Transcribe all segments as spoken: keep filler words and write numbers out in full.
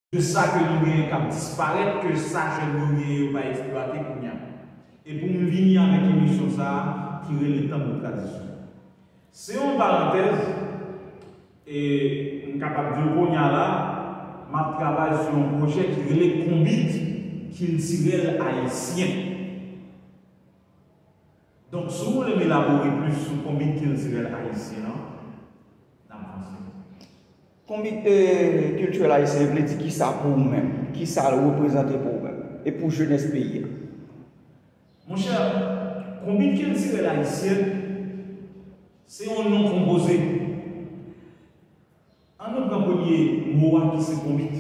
de sa ke nou genyen k ap disparèt, ke sa jèn yo genyen yo pa eksplwate kounye a. E pou m vini avèk emisyon sa a ki rele Tanbou Tradisyon. Se yon parantèz, e m kapab di w kounye a la, m ap travay sou yon pwojè ki rele Konbit Kiltirèl Ayisyen. Donk, si w vle m elabore plis sou Konbit Kiltirèl Ayisyen an, n ap vanse. Konbit, e, Kiltirèl Ayisyen vle di kisa pou ou menm? Kisa l reprezante pou ou menm? E pou jenès peyi a? Monchè, Konbit Kiltirèl Ayisyen, se yon non konpoze. Ann nou pran premye mo a ki se konbit.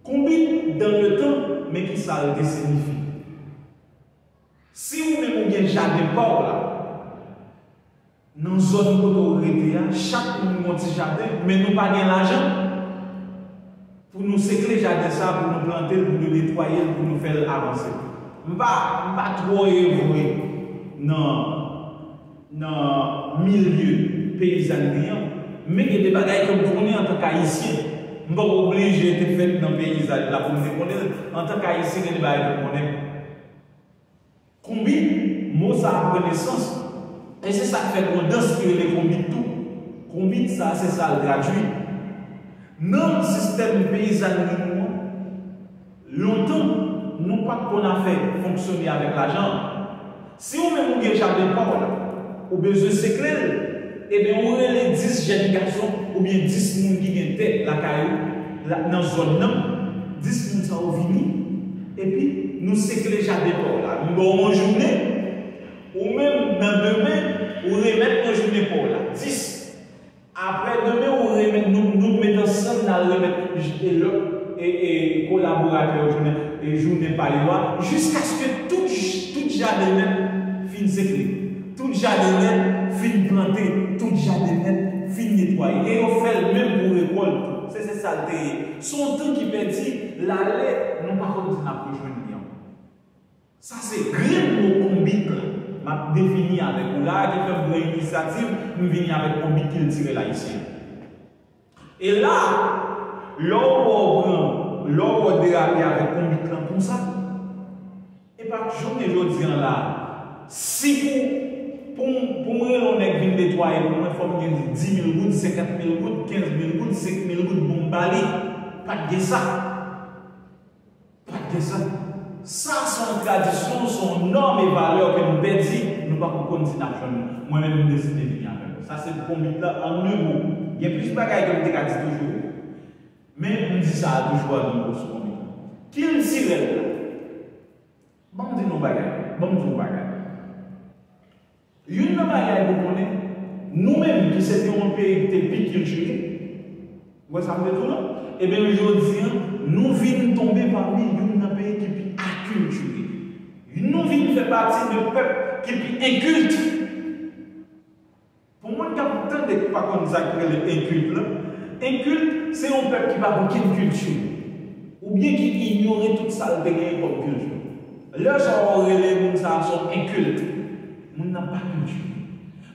Konbit, dans le temps, men kisa l te siyifi? Si ou menm ou gen jaden pa w la, nan zòn kote w rete a, chak moun gen yon ti jaden, men nou pa gen lajan pou nou sekle jaden sa a, pou nou plante l, pou nou netwaye l, pou nou fè l avanse. M pa, m pa twò evre nan, nan milye peyizanri an, men gen de bagay ke m konnen antank Ayisyen. M poko oblije te fèt nan peyizaj la pou m te konnen l. Antank Ayisyen, gen de bagay ke m konnen. Konbit, mo sa a pran nesans, e se sa k fè gon dans ki rele konbit tou. Konbit sa a, se sa l tradui. Nan sistèm peyizanri nou an, lontan, nou pa t konn afè fonksyone avèk lajan. Si ou menm ou gen jaden pa w la, ou bezwen sekle l, ebyen ou rele dis jèn gason oubyen dis moun ki gen tè lakay ou, la, nan zòn nan, dis moun sa yo vini, epi nou sekle jaden pa w la. M ba w yon jounen, ou menm nan demen, ou remèt mwen jounen pa w la. Dis. Apre demen, ou remèt, nou, nou met ansanm, n al remèt j-, e lòt, e, e, kolaboratè yo jounen, e jounen pa yo a, jiskaske tout j-, tout jaden nèt fin sekle. Tout jaden nèt fin plante, tout jaden nèt fin netwaye. E yo fè l menm pou rekòlt tou. Se, se sa l te ye. Se yon tan ki pèdi, l ale, nou pa konn si n ap rejwenn li ankò. Sa se grenn mo konbit la. M ap defini avèk ou la a, ki fè m pran inisyativ, m vini avèk Konbit Kiltirèl Ayisyen. E la, lè w wè w pran, lè w wè w derape avèk konbit lan konsa, e pa jounen jodi an la, si pou, pou, pou m rele yon nèg vin netwaye pou mwen, fò m gen dis mil goud, senkant mil goud, kenz mil goud, senk mil goud pou m ba li. Pa t gen sa. Pa t gen sa. Sa se yon tradisyon, se yon nòm e valè ke nou pèdi, nou pako konn si n ap jwenn li. Mwen menm, m deside vini avè l. Sa se konbit la, an de mo. Gen plis bagay ke m te ka di toujou, men m di sa a toujou an de mo sou konbit la. Kiltirèl la. Ban m di nou yon bagay. Ban m di yon bagay. Youn nan bagay pou konnen, nou menm ki se te yon peyi ki te pi kiltire, w wè sa m te di w la? Ebyen, jodi an, nou vin tonbe pami youn nan peyi ki pi akiltire. Nou vin fè pati de pèp ki pi enkilt. Pou moun k ap tande ki pa konn sa k rele enkilt la, enkilt, se yon pèp ki pa gen okenn kilti, oubyen ki inyore tout sa l te genyen kòm kilti. Lè sa w rele moun sa a se yon enkilt, moun nan pa kiltire.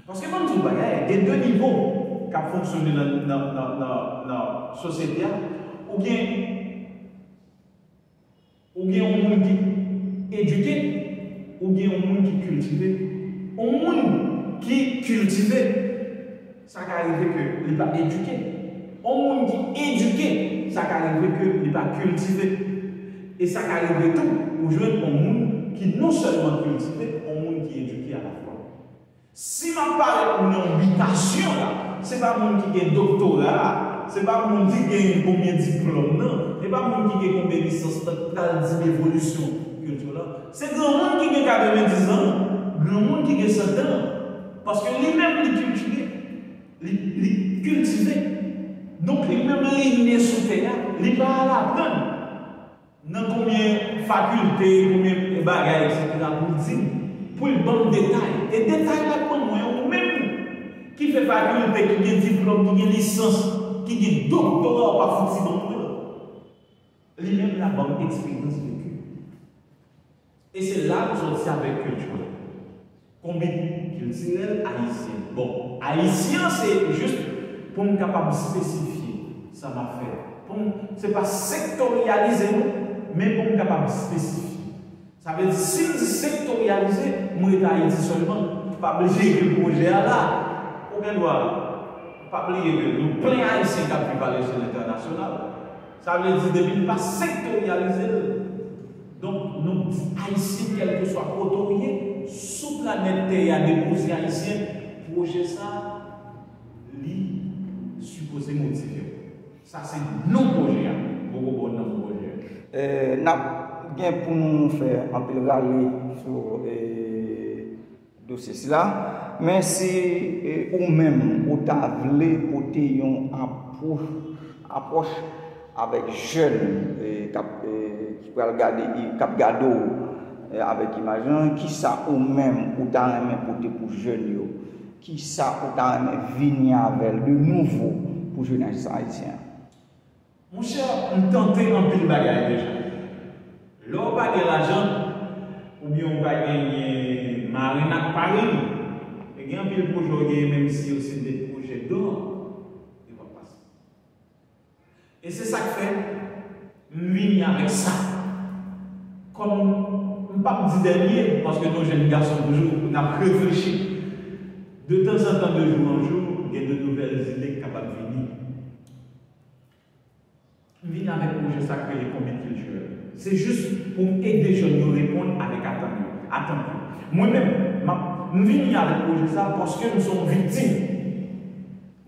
Paske ban m di w bagay, gen de nivo k ap fonksyone nan, nan, nan, nan, nan sosyete a. Ou gen, ou gen yon moun ki edike, ou gen yon moun ki kiltive. Yon moun ki kiltive, sa ka rive ke li pa edike. Yon moun ki edike, sa ka rive ke li pa kiltive. E sa ka rive tou, ou jwenn yon moun ki non sèlman kiltive, yon moun ki edike alafwa. Si m ap pale pou nan bitasyon la, se pa moun ki gen doktora a, se pa moun ki gen konbyen diplòm nan, se pa moun ki gen konbyen lisans nan k pral di evolisyon kilti la. Se granmoun ki gen katrevendiz an, granmoun ki gen san tan, paske li menm li kiltive, li, li kiltive. Donk li menm li ne sou tè a, li pa al aprann. Nan konbyen fakilte, konbyen bagay, etsetera, pou l di m, pou l ban m detay. E detay l ap ban mwen, ou menm ki fè fakilte, ki gen diplòm, ki gen lisans, ki gen doktora, ou pa fouti ban mwen l. Li menm l ap ban m eksperyans veki. E se la nou sòti avèk kilti la. Konbit kiltirèl ayisyen. Bon, ayisyen se jis pou m kapab espesifye sa m ap fè. Se pa sektoryalize nou, men pou m kapab espesifye. Sa vle di, si m di sektoryalize, m rete Ayiti sèlman. Pa bliye ke pwojè a la, ou gen dwa, pa bliye ke nou plen Ayisyen k ap viv alechèl entènasyonal. Sa vle di, depi n pa sektoryalize l, donk, nou di Ayisyen, kèlkeswa kote w ye, sou planèt tè a, depi w se Ayisyen, pwojè sa, li sipoze motive w. Sa se non pwojè a. M poko ba w non pwojè a. Eh, n ap gen pou nou fè anpil rale sou eh, dosye sila. Men si eh, ou menm ou ta vle pote yon apwoch, apwòch avèk jèn eh, k ap, eh, ki pral gade, k ap gade w eh, avèk imaj lan, kisa ou menm ou ta renmen pote pou jèn yo? Kisa ou ta renmen vini avè l de nouvo pou jenès ayisyen an? Monchè, m tante anpil bagay deja. Lè w pa gen lajan, oubyen w pa genyen marenn ak parenn, e gen anpil pwojè w genyen, menm si yo se de pwojè dò, yo p ap pase. E se sa k fè m vini avèk sa. Kòm m p ap di dènye, paske nou jèn gason toujou, n ap reflechi. De tanzantan, de jou an jou, gen de nouvèl ide k kapab vini. M vini avèk pwojè sa k rele Konbit Kiltirèl. Se jis pou m ede jèn yo reponn avèk atann yo, atant yo. Mwen menm, m ap, m vini avèk pwojè sa paske m se yon viktim.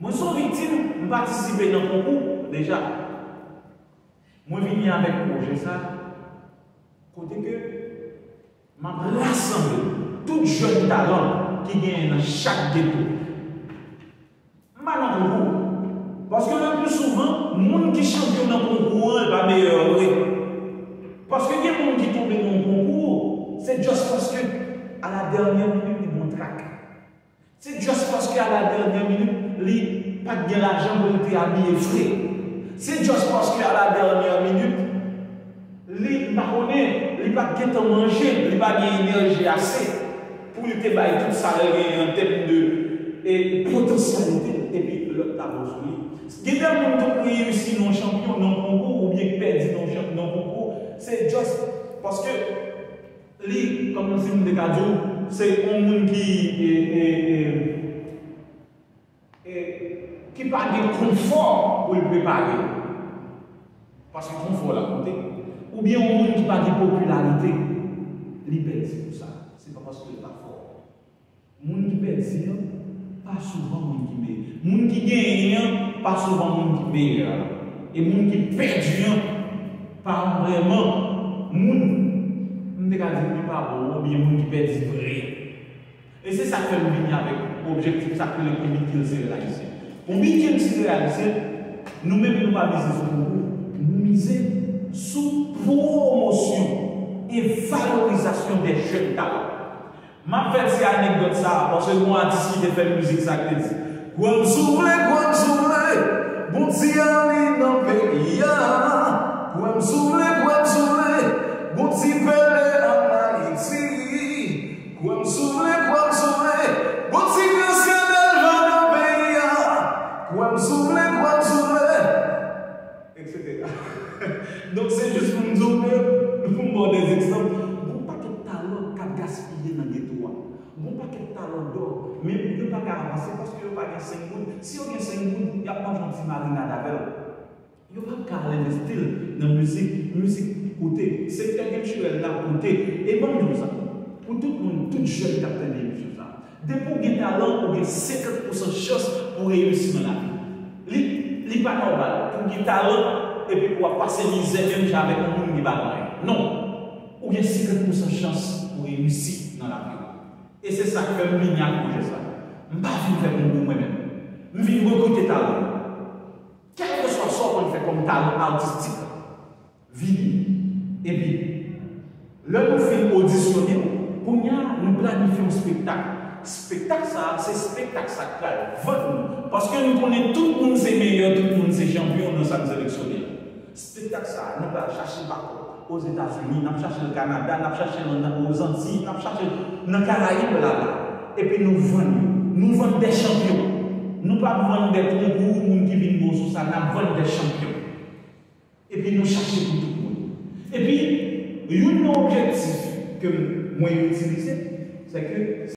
Mwen se yon viktim, m patisipe nan konkou deja. Mwen vini avèk pwojè sa kote ke m ap rasanble tout jèn talan ki genyen nan chak geto. M pa nan konkou. Paske le pli souvan, moun ki chanpyon nan konkou an, li pa meyè vre. Paske gen moun ki tonbe nan yon konkou, se just paske a la dènyè minit, li pran trak. Se just paske a la dènyè minit, li pa t gen lajan pou li te abiye fre. Se just paske a la dènyè minit, li, m pa konnen, li pa t gentan manje, li pa gen enèji ase pou li te bay tout sa l genyen an tèm de e, potansyalite l, epi lòt la bon sou li. Gen de moun tou k reyisi nan yon chanpyon, nan yon konkou, oubyen k pèdi nan yon chanpyon, nan yon konkou, se just paske li, kòmsi m te ka di w, se yon moun ki e, e, e, e, ki pa gen konfò pou l prepare. Paske konfò la koute. Oubyen yon moun ki pa gen popilarite, li pèdi pou sa. Se pa paske l pa fò. Moun ki pèdi an, pa souvan moun ki meyè. Moun ki genyen an, pa souvan moun ki meyè. E moun ki pèdi an, pa vrèman moun, m te ka di, ki pa bon, oubyen moun ki pèdi vre. E se sa k fè m vini avèk objektif sa k rele Konbit Kiltirèl Ayisyen. Konbit Kiltirèl Ayisyen, nou menm nou pa mize sou konkou, nou mize sou pwomosyon e valorizasyon de jèn talan. M ap fè ti anekdòt sa a, paske gon atis ki te fè mizik sa k te di, Kwè m si w vle, kwè m si w vle, Bondye a li nan peyi a. Kwè m si w vle, kwè m si w vle, Bondye Pele ann Ayiti. Kwè m si w vle, kwè m si w vle, Bondye Kansyèl Delva nan peyi a. Kwè m si w vle, kwè m si w vle, et cetera. Donk, se jis pou m di w ke, pou m ba w de egzanp, gon pakèt talan k ap gaspiye nan geto a. Gon pakèt talan dò, men yo pa ka avanse paske yo pa gen senk goud. Si yo gen senk goud, y ap manje yon ti marinad avè l. Yo p ap ka al envesti l nan mizik, mizik koute, sektè kiltirèl la koute. E ban m di w sa, pou tout moun, tout jèn k ap tande emisyon sa a, depi w gen talan, ou gen senkant pousan chans pou w reyisi nan lavi. Li, li pa nòmal pou w gen talan epi pou w ap pase mizè menm jan avèk yon moun ki pa gen anyen. Non. Ou gen senkant pousan chans pou w reyisi nan lavi w. E se sa k fè m vini ak pwojè sa. M pa vin fè konkou mwen menm. M vin rekrite talan. Kèlkeswa sa w konn fè kòm talan atistik, vini. Epi, lè nou fin odisyone w, kounye a, nou planifye yon spektak. Spektak sa a, se spektak sa k pral vann nou. Paske nou konnen tout moun se meyè, tout moun se chanpyon nan sa n seleksyone a. Spektak sa a, nou pral chache l patou. Ozetazini, n ap chache l Kanada, n ap chache l nan, Ozantiy, n ap chache l nan Karayib la la. Epi nou vann yo. Nou vann de chanpyon. Nou p ap vann de konkou moun ki vin bon sou sa, n ap vann de chanpyon. E nou chache pou tout moun. Epi, youn nan objektif ke mwen itilize, se ke